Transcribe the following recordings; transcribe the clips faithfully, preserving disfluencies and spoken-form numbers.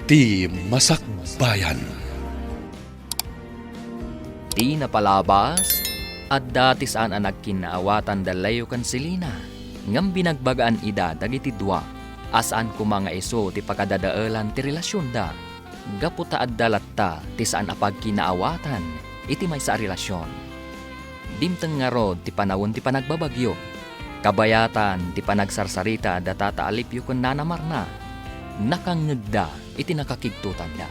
Ti Masakbayan. Ti napalabas, adda ti saan a nagkinnaawatan da Leo ken Selina, ngem binagbagaan ida dagiti dua a saan koma nga isu ti pakadadaelan ti relasionda, gapu ta adda latta ti saan a pagkinnaawatan iti maysa a relasion. Dimteng ngarud ti panawen ti panagbabagyo. Kabayatan ti panagsarsarita da Tata Alipio ken Nana Marna, nakangngegda iti nakakigtotanda.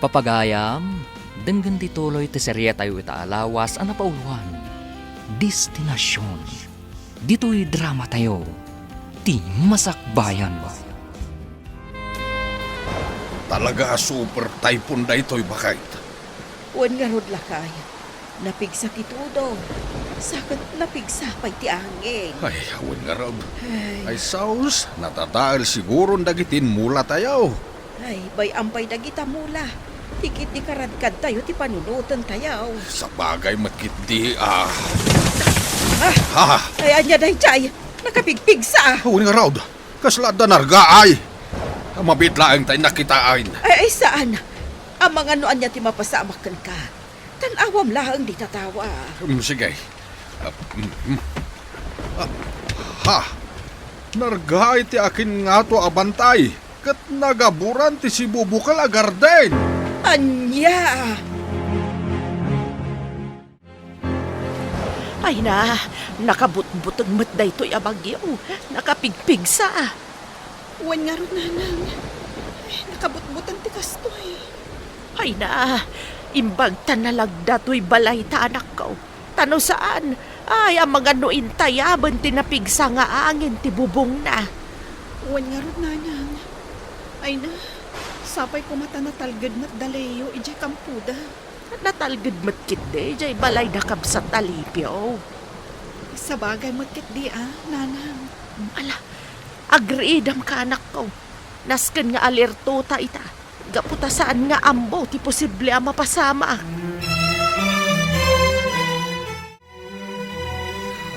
Papagayam, denggen ti tuloy ti serietayo ita a lawas a napauloan, Destinacion. Ditoy dramatayo, Ti Masakbayan. Talaga a super typhoon daytoy, baket. Wen ngarud, lakay. Napigsa ti tudong. Sa ket napigsa pay ti angin. Ay, wen ngarud. Ay. Ay, saus, natatael siguron dagiti mula tayo. Ay, bay-am pay dagita mula. Ti ketdi karadkadtayo ti panunoten tayo. Sabagay met ketdi, ah. Ah! Ha? Ay, ania daydiay? Nakapigpigsa. Wen ngarud. Kasla adda nargaay. Mabiit laeng tay nakitaen. Ay, ay, saan? Amangan no ania ti mapasamak kenka. Tan-awam laeng dita tawa. Mm, sige. Ah, mm, mm. Ah, ha! Nargaay ti akin ngato a bantay, ket nagaburan ti sibubukel a garden. Ania? Ay na, nakabutbuteng met daytoy a bagyo. Nakapigpigsa. Wen ngarud, nanang. Ay, nakabutbuteng ti kastoy. Ay na, imbag ta nalagda toy balay ta anakko. Ta no saan, ay, amangan no intayaben ti napigsa nga angin ti bubongna. Wen ngarud, nanang. Ay na, sapay koma ta natalged met da Leo idiay kampoda. Natalged met ketdi jay balay da kabsat Alipio. Sabagay met ketdi a, nanang. Ala, agriidam ka, anakko. Nasken nga alerto ta ita, gapu ta saan nga ammo ti posible a mapasamak.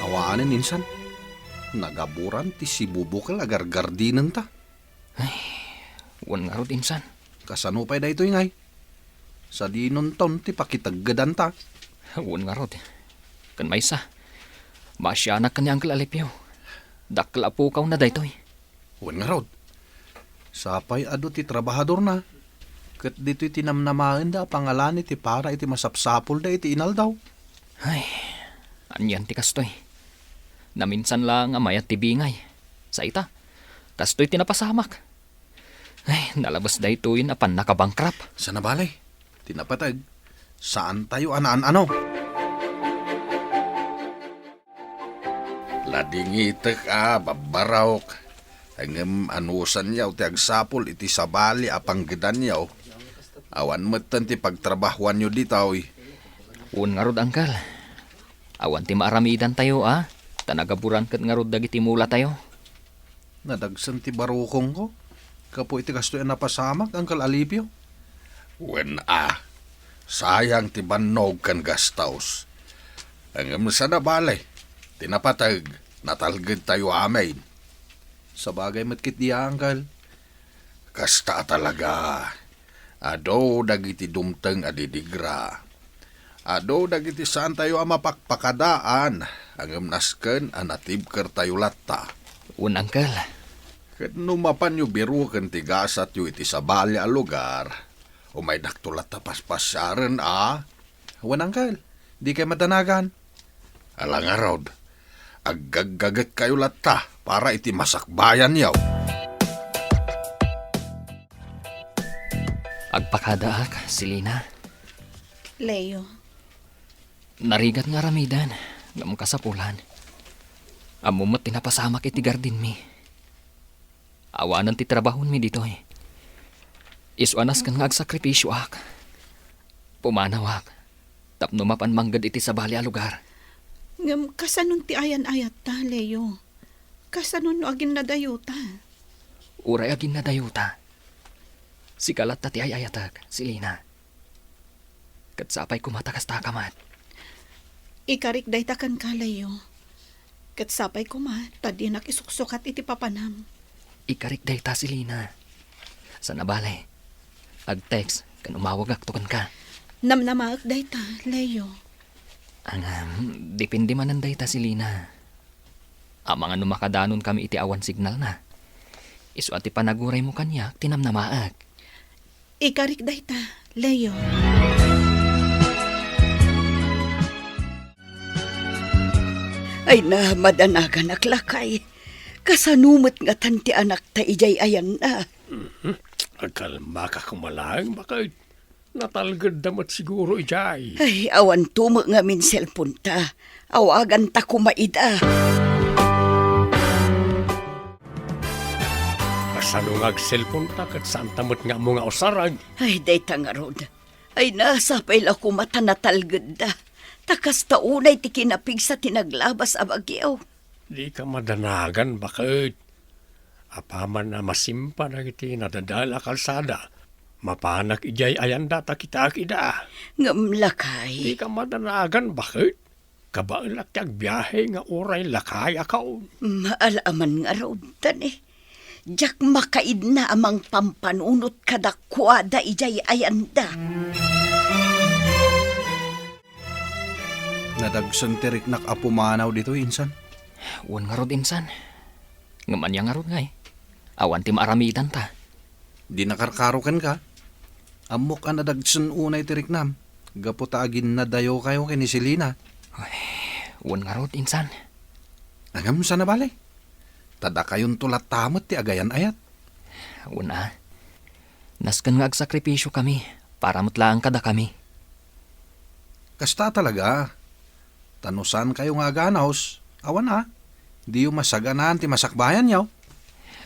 Awanen, insan. Nagaburan ti sibubukel a gargardinenta. Ay, wen ngarud, insan. Kasano pay daytoy ngay? Sadinonton ti pakiteggedanta. Wen ngarud. Ken maysa, maasianak ken ni Uncle Alipio. Dakkel a pukawna daytoy. Wen ngarud. Sapay adu ti trabahadorna. Ket ditoy ti namnamaenda a pangalani ti para iti masapsapulda iti inaldaw. Ay, anian ti kastoy? Naminsan laeng a mayat ti bingay. Sa ita, kastoy ti napasamak. Ay, nalabes daytoyen a pannakabankrupt. Sana bale, ti napateg, saantayo a naan-ano. Ladingitek a babbarok, ngem anusanyo ti agsapul iti sabali a panggedanyo. Awan metten ti pagtrabahuanyo ditoy. Wen ngarud, Uncle. Awan ti maaramidantayo, a? Ta nagaburan ket ngarud dagiti mulatayo. Nadagsen ti barukongko gapu iti kastoy a napasamak, Uncle Alipio. Wen a, sayang ti bannog ken gastos. Ngem sana bale, ti napateg, natalgedtayo amin. Sabagay met ketdi a, Uncle. Kasta a talaga. Adu dagiti dumteng a didigra. Adu dagiti saantayo a mapakpakadaan, ngem nasken a natibkertayo latta. Wen, Uncle. Ket no mapanyo biroken ti gasatyo iti sabali a lugar, umaydakto latta paspasiaren a. Wen, Uncle. Dikay madanagan. Ala ngarud, aggaggagetkayo latta para iti masakbayanyo. Agpakadaak, Selina. Leo. Narigat nga aramiden, ngem kasapulan. Ammom met ti napasamak iti gardinmi. Awanen ti trabahonmi ditoy. Isu a nasken nga agsakrifisioak. Pumanawak tapno mapan mangged iti sabali a lugar. Ngem kasanon ti ayan-ayatta, Leo? Kasanon no aginnadayota? Uray aginnadayota, sika latta ti ay-ayatek, Selina. Ket sapay koma ta kasta ka met. Ikarik dayta kenka, Leo. Ket sapay koma ta dinak isuksukat iti papanam. Ikarik dayta, Selina. Sana bale, Ag-text ken umawagakto kenka. Namnamaek dayta, Leo. Ngem, depende manen dayta, Selina. Amangan no makadanon kami iti awan signalna. Isu a ti panaguraymo kaniak ti namnamaek. Ikarik dayta, Leo. Ay na, madanaganak, lakay. Kasano met ngatan ti anakta idiay ayanna? Mhm. Agkalmaka koma laeng, baket. Natalgedda met siguro idiay. Ay, awan tumo ngamin cellphone-ta. Awaganta koma ida. Kasano nga ag-cellphone-ta ket saanta met nga ammo nga usarag? Ay, dayta ngarud. Ay, nasapay la koma ta natalgedda. Ta kasta unay ti kinapigsa ti naglabas a bagyo. Dika madanagan, baket. Apaman a masimpa dagiti nadadael a kalsada, mapanak idiay ayanda ta kitaek ida. Ngem, lakay. Dika madanagan, baket. Kabaelak ti agbiahe nga uray lakayakaon. Maalaman ngarud, tani. Diak makaidna a mangpampanunot kadakuada idiay ayanda. Nadagsen ti riknak a pumanaw ditoy, insan. Wen ngarud, insan. Ngem ania ngarud ngay? Awan ti maaramidanta. Di nakarkaro kenka. Ammok a nadagsen unay ti riknam, gapu ta aginnadayokayo ken ni Selina. Ay, wen ngarud, insan. Ngem saan a bale? Ta dakayonto latta met ti agayan-ayat. Wen a. Nasken nga agsakripisio kami para met laeng kadakami. Kasta talaga. Ta no saankayo nga aganus, awan a, diyo masaganaan ti masakbayanyo.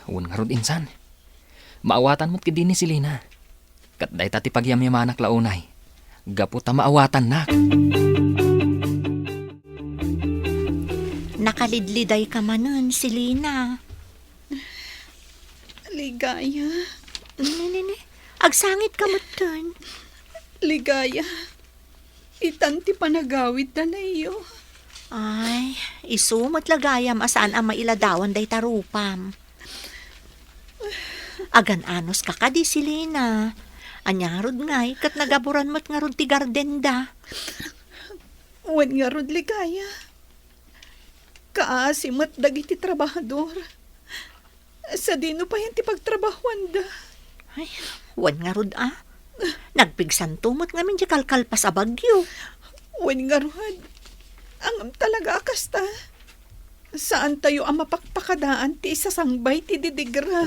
Wen ngarud, insan. Maawatan met ketdi ni Selina. Ket dayta ti pagyamyamanak la unay, gapu ta maawatannak. Nakalidlidayka manen, Selina. Ligaya. Ni, ni, ni. Agsangitka metten. Ligaya. Itan ti panagawidda, Leo. Ay, isu met la gayam a saan a mailadawan dayta rupam. Agan-anuska kadi, Selina. Ania ngarud ngay, ket nagaburan met ngarud ti gardenda. Wen ngarud, Ligaya. Kaasi met dagiti trabahador. Sadino payen ti pagtrabahuanda? Ay, wen ngarud a. Nagpigsanto met ngamin ti kalkalpas a bagyo. Wen ngarud. Ngem talaga a kasta. Saantayo a mapakpakadaan ti isasangbay ti didigra.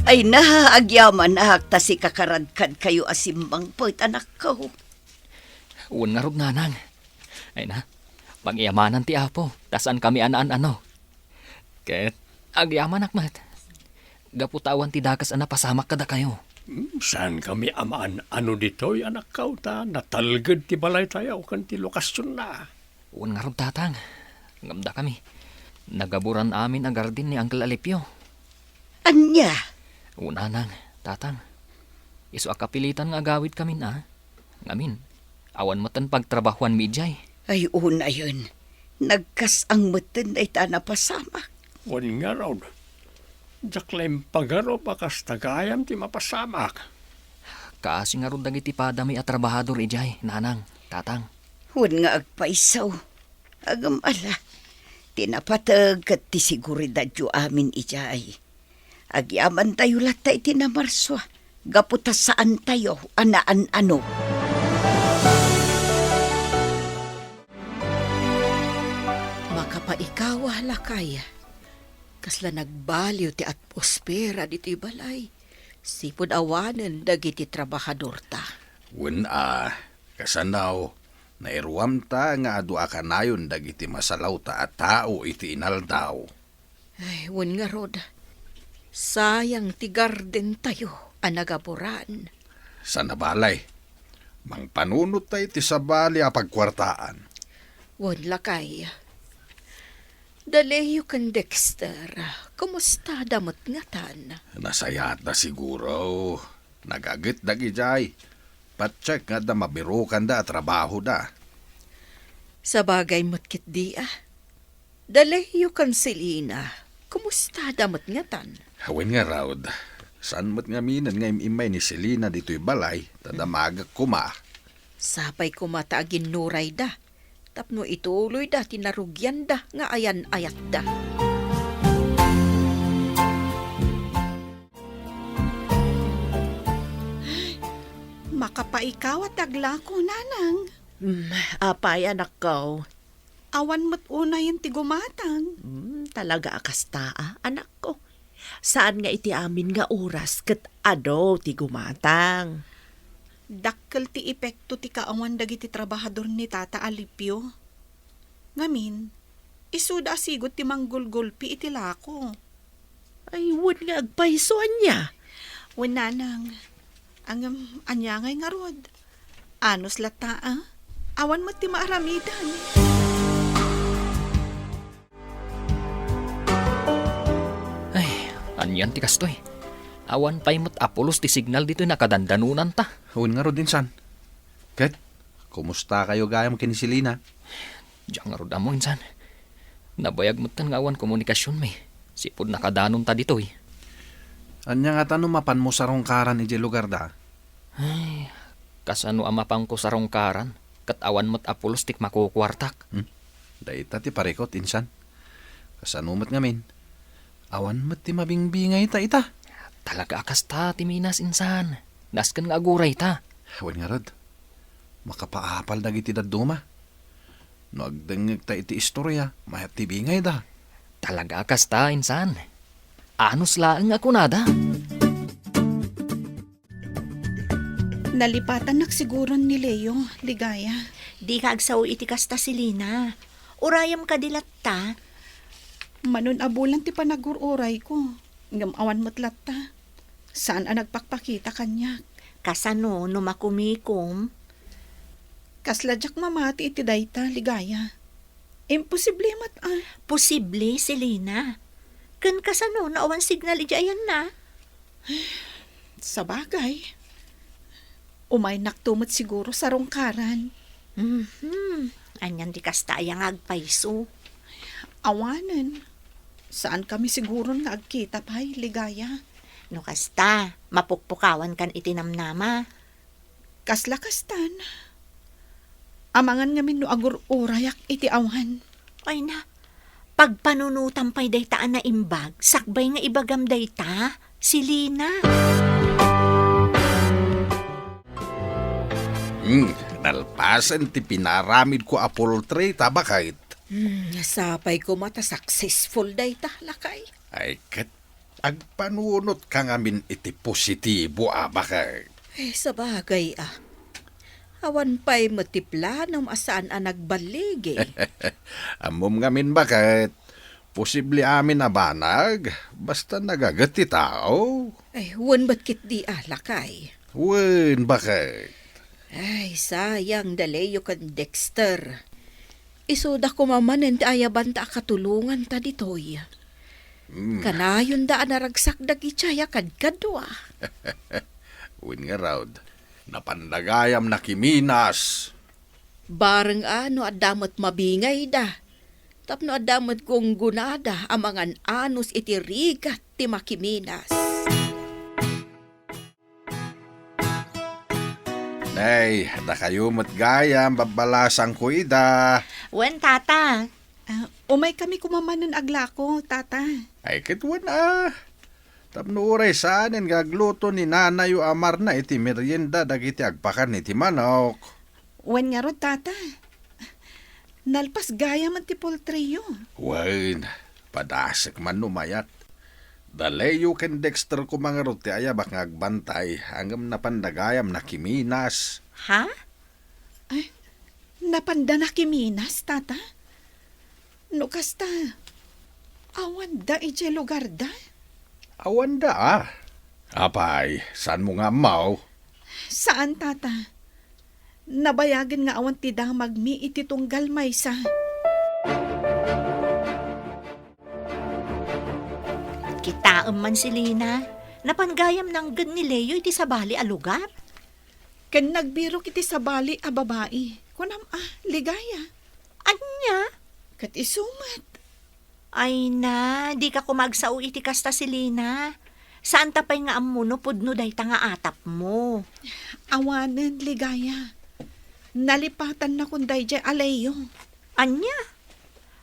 Ay na, agyamanak ta sika karadkadkayo a simmangpet, anakko. Wen ngarud, nanang. Ay na, pagyamanan ti Apo, ta saankami a naan-ano. Ket agyamanak met, gapu ta awan ti dakes a napasamak kadakayo. Hmm, saankami a maan-ano ditoy, anakko, ta natalged ti balaytayo ken ti lokasionna. Wen ngarud, tatang, ngem dakami, nagaburan amin a gardin ni Uncle Alipio. Ania? Wen, nanang, tatang, isu a kapilitan nga agawidkamin a. Ngamin, awan metten pagtrabahuanmi idiay. Ay, unayen. Nagkas-ang metten dayta a napasamak. Wen ngarud, diak la impagarup a kasta gayam ti mapasamak. Kaasi ngarud dagiti padami a trabahador idiay, nanang, tatang. Wen nga agpayso. Ngem ala, ti napateg ket ti seguridadyo amin idiay. Agyamantayo latta iti Namarsua, gapu ta saantayo a naan-ano. Makapaikawa, lakay. Kasla nagbaliw ti atmosfera ditoy balay, sipud awanen dagiti trabahadorta. Wen a, kasano, nairuamta nga adu a kanayon dagiti masalawta a tao iti inaldaw. Ay, wen ngarud, sayang ti gardentayo a nagaburan. Saan a bale, mangpanunottayo iti sabali a pagkuartaan. Wen, lakay. Da Leo ken Dexter, kumustada met ngatan? Nasayaatda siguro. Nagagetda idiay. Patsekda nga adda mabirokanda a trabahoda. Sabagay met ketdi a. Da Leo ken Selina, Kumustada met ngatan? Wen ngarud, saan met ngaminen nga im-immay ni Selina ditoy balay, ta damagek koma. Sapay koma ta aginnurayda, tapno ituloyda ti narugianda nga ayan-ayatda. Makapaikaw a ti aglako, nanang. Hmm, apay, anakko? Awan met unayen ti gumatang. Hmm, talaga a kasta, a, anakko. Saan nga iti amin nga oras ket adu ti gumatang. Dakkel ti epekto ti kaawan dagiti trabahador ni Tata Alipio. Ngamin, isuda a sigud ti manggulgulpi iti lako. Ay, wen nga agpayso, ania? Wen, nanang. Ngem, ania ngay ngarud? Anus latta, a? Awan met ti maaramidan. Ay, anian ti kastoy? Awan pay met a pulos ti signal ditoy nakadandanonanta. Wen ngarud, insan. Ket, kumustakayo gayam ken ni Selina? Diak ngarud ammo, insan. Nabayag metten nga awan komunikasionmi. Sipud nakadanonta ditoy. Ania ngata no mapanmo sarungkaran idiay lugarda? Ay, kasano a mapanko sarungkaran? Ket awan met a pulos ti makukuartak. Hmm? Dayta ti parikut, insan. Kasano met ngamin? Awan met ti mabingbingayta ita. Talaga a kasta ti Minas, insan. Nasken nga agurayta. Wen ngarud, makapaapal dagiti dadduma. No agdengngegta iti istoria, mayat ti bingayda. Talaga a kasta, insan. Anus laeng a kunada. Nalipatannak siguron ni Leo, Ligaya. Dika agsao iti kasta, Selina. Urayem kadi latta? Manon a bulan ti panagur-urayko, ngem awan met latta. Saan a nagpakpakita kaniak. Kasano no makumikom? Kasla diak mamati iti dayta, Ligaya. Imposible met a. Posible, Selina. Ken kasano no awan signal idiay ayanna? Sabagay. Umaynakto met siguro sarungkaran. Mhm. Anian ti kasta aya nga agpayso? Awanen. Saankami siguron nga agkita pay, Ligaya. No kasta, mapukpukawankan iti namnama. Kasla kastan. Amangan ngamin no agur-urayak iti awan. Ay na, pagpanunotam pay dayta a naimbag, sakbay nga ibagam dayta, Selina. Hmm, nalpasen ti pinaramidko a poultry, ta baket. Hmm, sapay koma ta successful dayta, lakay. Ay, ket agpanunotka ngamin iti positibo a baket. Eh, sabagay, a. Awan pay met ti planom a saan a nagballigi. Ammom ngamin, baket. Posible amin a banag, basta nagaget ti tao. Ay, wen met ketdi a, lakay. Wen, baket. Ay, sayang da Leo ken Dexter. Isuda koma manen ti ayabanta a katulonganta ditoy. Mm. Kanayonda a naragsak dagiti aya kadkadua. Wen ngarud, napanda gayam nakiminas. Bareng a no adda met mabingayda, tapno adda met gunggonada a mangan-anus iti rigat ti makiminas. Nay, dakayo met gayam, babbalasangko ida. Wen, tata. Ah, umaykami koma manen aglako, tata. Ay, ket wen a. Tapno uray saanen nga agluto ni nanayo a Marna iti merienda dagiti agpakan iti manok. Wen ngarud, tata. Nalpas gayam ti poultryo. Wen, padasek man no mayat. Da Leo ken Dexter koma ngarud ti ayabak nga agbantay, ngem napanda gayam nakiminas. Ha? Ay, napanda nakiminas, tata? No kasta, awanda idiay lugarda? Awanda a. Apay, saanmo nga ammo? Saan, tata. Nabayagen nga awan ti damagmi iti tunggal maysa. Kitaem man, Selina, napan gayam nangngeg ni Leo iti sabali a lugar. Ken nagbirok iti sabali a babai. Kunam a, Ligaya. Ania? Ket isu met. Ay na, dika koma agsao iti kasta, Selina. Saanta pay nga ammo no pudno dayta nga atapmo. Awanen, Ligaya. Nalipatannakon daydiay a Leo. Ania?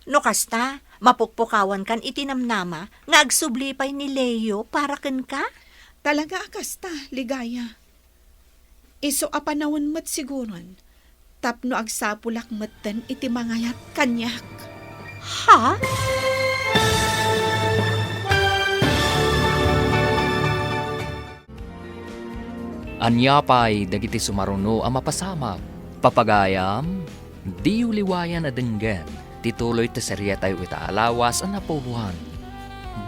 No kasta, mapukpukawankan iti namnama nga agsubli pay ni Leo para kenka? Talaga a kasta, Ligaya. Isu a panawen met siguron tapno agsapulak metten iti mangayat kaniak. Ha? Ania pay dagiti sumaruno a mapasamak? Papagayam, diyo liwayan a denggen ti tuloy ti serietayo ita a lawas a napubuan,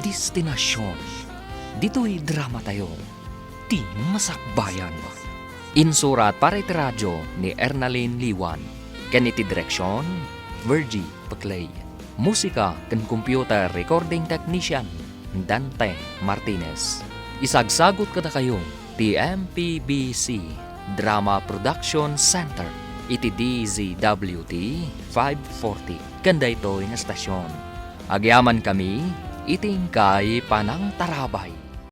Destinacion. Ditoy dramatayo, ti masakbayan. Insurat para iti radio ni Ernalyn Liwan, ken iti direksion, Virgie Paclay. Musika ken computer recording technician, Dante Martinez. Isagsagut kadakayo ti M P B C Drama Production Center iti D Z W T five forty ken daytoy nga estasion. Agyamankami iti inkay panangtarabay.